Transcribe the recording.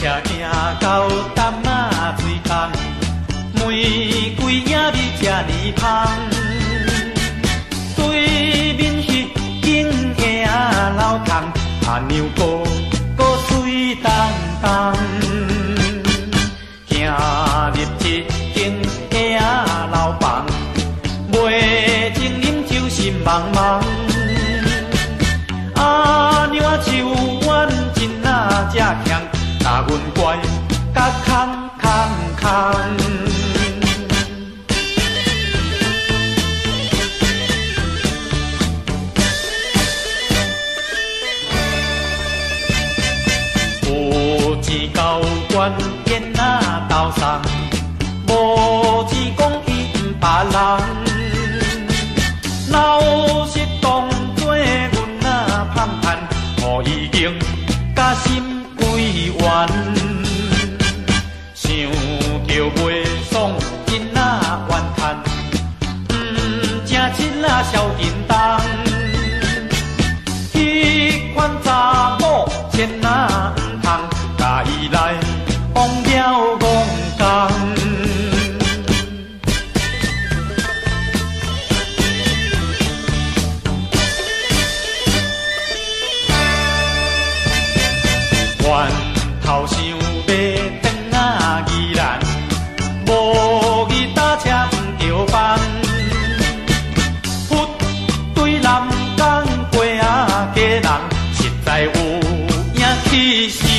車行到淡仔水空，玫瑰野味這呢香。對面彼間的老桶，阿娘哥閣媠當當。行入這間的樓房，袂前飲酒心茫茫。阿娘手腕真啊這強，共阮拐甲空空空。有錢交關煙仔斗送，無錢講伊毋別人。老實當做阮啊盼盼，予伊用甲心歸還。想著袂爽，真啊怨嘆，毋正七仔小叮當。彼款查某千仔毋通，共伊來往了戇工。源頭想欲轉仔宜蘭，無伊搭車毋著班。佛對南港過仔家人，實在有影氣死人。